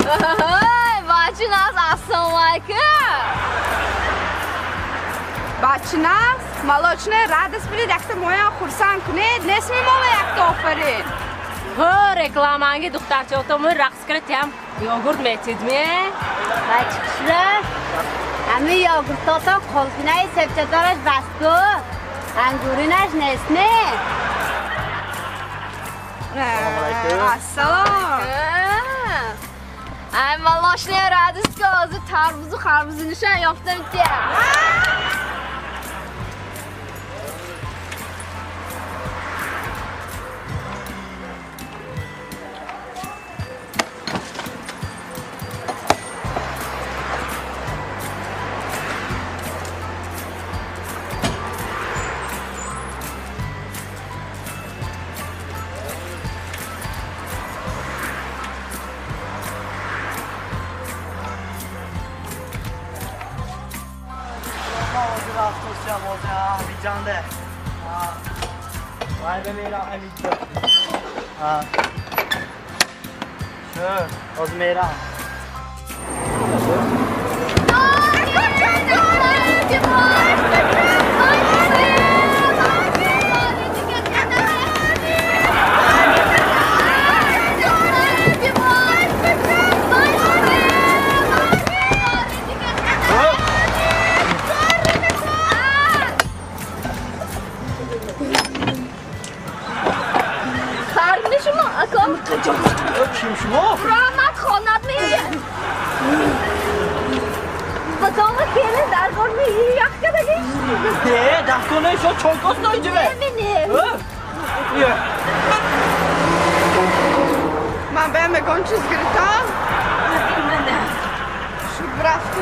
Бачиназ, ассалому алайкум. Бачиназ, молочная радость билид, якта моя хурсанд кунед, несми мола якта офарин. Ҳо, рекламанги духтарчаотому рақс кардям, йогурт метидме? Бачикшра, ами йогуртотон қолфинаи себчадораш басту, ангуринаш нестме? Ассалом. Ай, молочная радость ки ҳозир тарбузу харбузу нишон ёфтам тия. Ман баям ягон чиз гирифтам? Шуд рафту.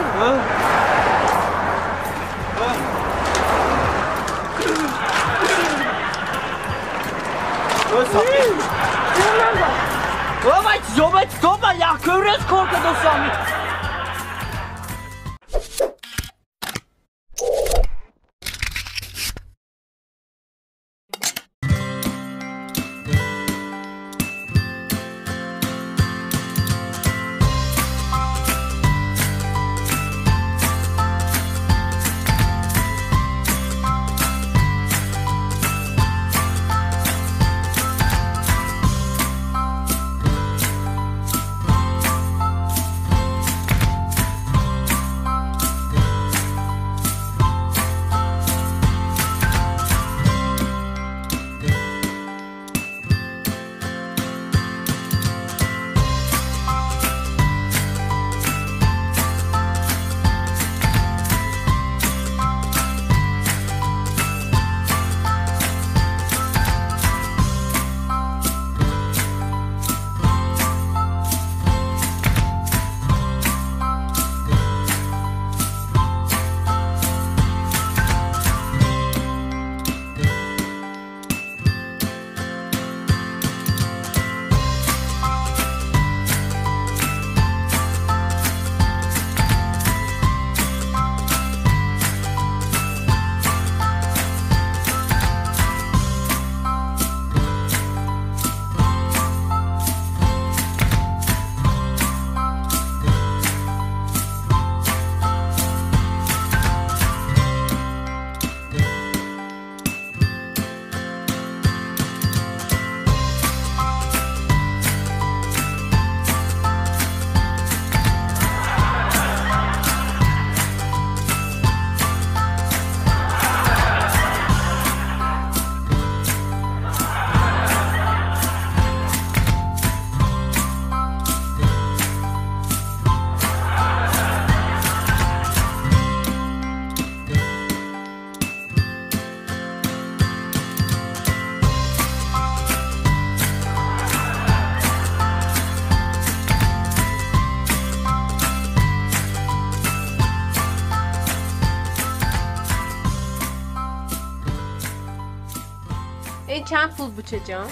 Чанд пул бучаҷон?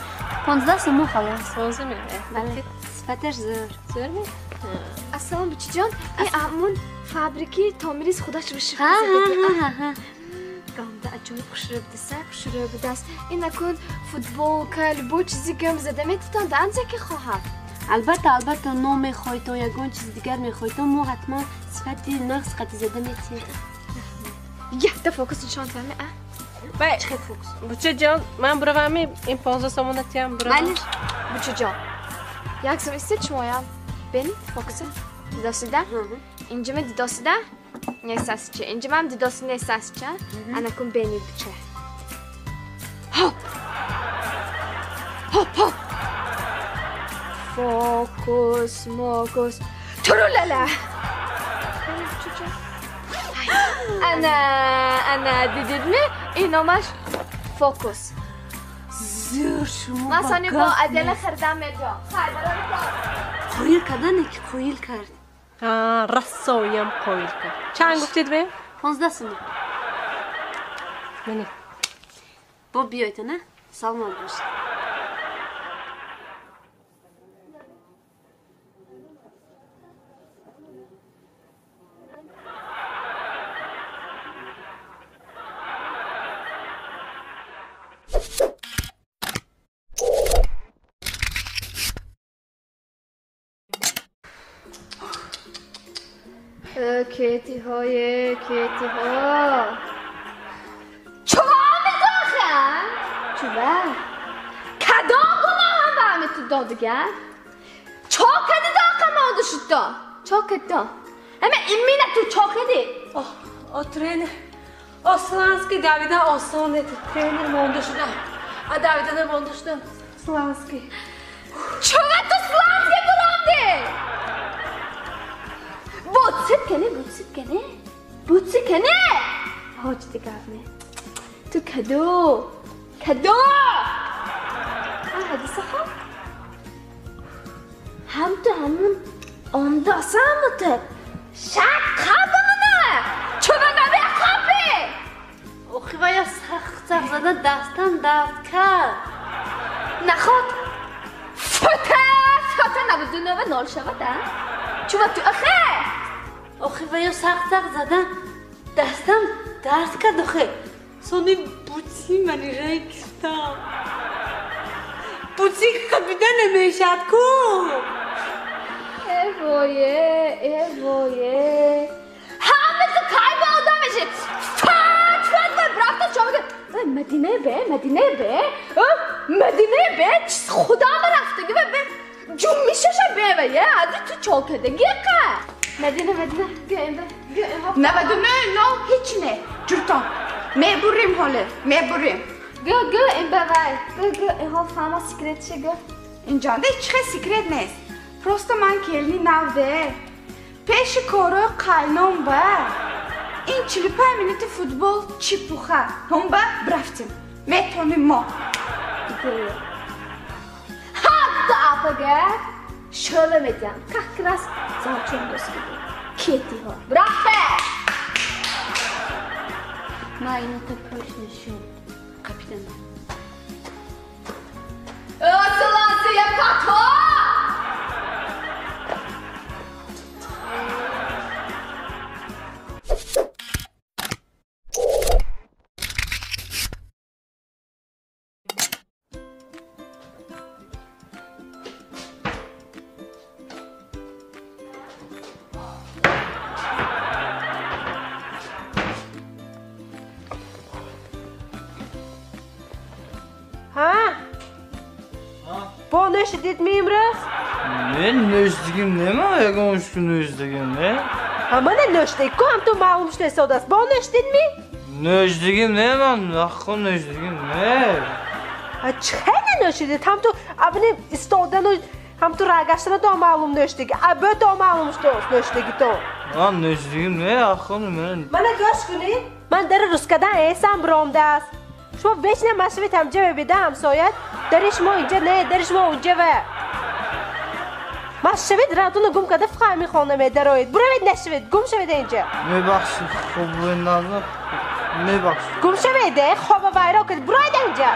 15 сомон халос. 15 меояд. Бале. Сифаташ зӯр. Зӯр ме? Ассалом бучаҷон. Ин фабрики Томирис худаш вышивка Ҳа, задагӣ. ҳа, ҳа, ҳа. Ганда аҷоиб хушрӯ будаса, хушрӯ будааст. Ин акун футболка, любой чизи гам зада метавон, да анзе ки хоҳад. Албатта, албатта, ном мехоҳитон, ягон чизи дигар мехоҳитон, мо ҳатман сифати нағз қати зада метиҳем. Якта фокус нишон тами, а? Бай, Чӣ хел фокус? Бучаҷон, ман буравами, ин 15 сомона тиям буравам. Майлиш. Бучаҷон, як сум истед шумоям. Бенед фокуса. Дидосида? Инҷама дидосида? Нестасча. Инҷамам дидоси нестасча. Анакун бенед буча. Хоп! Хоп, хоп! Фокус, мокус. Турулала! Бенед бучаҷон. Ана, ана, дидидми? Ин номаш фокус. Зӯр шумо Ман сони бо ба гап адела хирдам медиҳам. Хайр, барори кор. Қоил кардане ки қоил кард. Ҳа, рассоям қоил кард. Чанд гуфтед бе? 15 сомон. Мене. Бо биёед, на? Саломат бошед. Кетиҳое, кетиҳо. Чува медохам? Чува? Кадом гуноҳам ба ҳами ту додига? Чо кади доқам оду шудто? Чо кадто? Ҳама имина ту чо кади? О, тренер. О, Слански давидан осон нест. Тренер монда шудам. А давидана монда шудам. Слански. Чува ту Слански буромди? Бутсит кане, бутсит кане? Бутсит кане? Ҳоҷ дигар не. Ту кадо? Кадо? А ҳадиса хоб? Ҳам ту ҳамун ондасаму ту. Шак қабмана! Чува намехобӣ? Охи вая сахт сахт зада дастам дард кард. Наход. Фута, фута навдунова нол шавад, а? Чува ту ахе? Охи вая сахт сахт зада дастам дард кард охи. Сони бутси манижаи кистам. Бутси хабида намешад ку. Э вое, э вое. Ҳама ту кай ба одам меши? Фат, фат, вай брафта чо мекунад? Вай Мадина бе, Мадина бе. Мадина бе, чиз худо ба рафтаги вай бе. Ҷум мешаша бе вай, е, ади ту чо кадаги қа? Мадина, Мадина, гӯ ин бе, гӯ ин ҳо. 99 нол ҳеч не. Ҷуртон. Мебурим ҳоле, мебурим. Гӯ, гӯ ин бе вай. Гӯ, гӯ ин ҳо фама секретше гӯ. Инҷонда ҳеч хел секрет нест. Просто ман келни навде. Пеши корои қайном ба. Ин 45 минути футбол чипуха. Ҳом ба брафтим. Метоним мо. Идея. Ҳатто апага шӯла медиҳам. Как раз завчон дӯст буд. Кетиҳо. Брафте! Ман инота пӯш нишон. Капитан. Осилансия пато! Ҳа? Бо нӯшидидми имрӯз? Не, нӯшдигим не ман, ягон ушку нӯшдигим не. Ҳа, мана нӯшдиг ку, ҳам ту маълум шуда истодааст. Бо нӯшдидми? Нӯшдигим не ман, ҳаққо нӯшдигим не. Ҳа, чӣ хеле нӯшидид? Ҳам ту абни истодану ҳам ту рагаштана то маълум нӯшдиги. Або то маълум шудааст нӯшдиги то. Ман нӯшдигим не, ҳаққо ман. Мана гӯш кунед, ман дари рускадан эсам биромдааст. Шумо вечно машавед ҳамҷа мебида ҳамсоят, дари шумо инҷа не, дари шумо унҷа ва. Машавед ратуна гум карда фақат ҳамин хона медароед. Буравед нашавед, гум шавед инҷа. Мебахшед, хоб назар. Мебахшед. Гум шавед, хоба вайрон кардед, буроед инҷа.